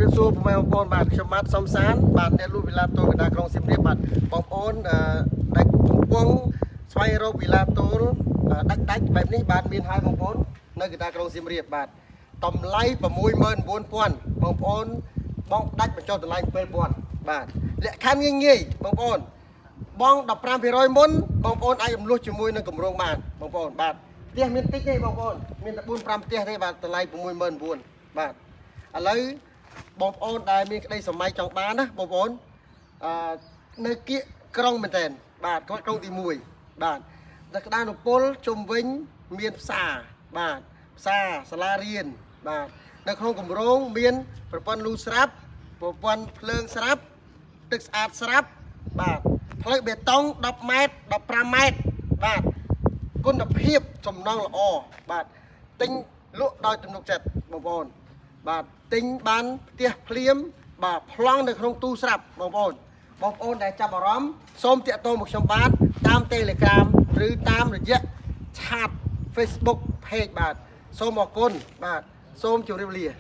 រាបសួរពុកម៉ែបងប្អូនបាទខ្ញុំបាទសំសានបាទអ្នកលក់វិឡាតូលកណ្ដាលក្រុងសៀមរាបបាទបងប្អូនដែលកំពុងស្វែងរកវិឡាតូលដាច់ដាច់បែបនេះបាទមានហើយបងប្អូននៅកណ្ដាលក្រុងសៀមរាបបាទតម្លៃ69000បងប្អូនបងដាច់បញ្ចុះតម្លៃ7000បាទលក្ខខណ្ឌងាយងាយបងប្អូនបង15%មុនបងប្អូនអាចរំលោះជាមួយនឹងគម្រោងបានបងប្អូនបាទផ្ទះមានតិចទេបងប្អូនមានតែ4 5ផ្ទះទេបាទតម្លៃ69000បាទឥឡូវបងប្អូនដែលមានក្តីសម័យចង់បានណាបងប្អូនអឺនៅគៀកក្រុងមែនតើបាទគាត់ក្រុងទី1បាទតែក្តារនពលជុំវិញមានផ្សារបាទផ្សារសាលារៀនបាទនៅក្នុងគម្រោងមានប្រព័ន្ធលូស្រាប់ប្រព័ន្ធភ្លើងស្រាប់ទឹកស្អាតស្រាប់បាទផ្លូវបេតុង10ម៉ែត្រ15ម៉ែត្របាទគុណភាពសំណង់ល្អបាទទិញលក់ដោយទំនុកចិត្តបងប្អូនបាទទិញបានផ្ទះភ្លាមបាទប្លង់នៅក្នុងទូស្រាប់បងប្អូនបងប្អូនដែលចាប់អារម្មណ៍សូមតាក់ទងមកខ្ញុំបាទតាម Telegram ឬតាមរយៈឆាត Facebook Page បាទសូមអរគុណបាទសូមជម្រាបលា។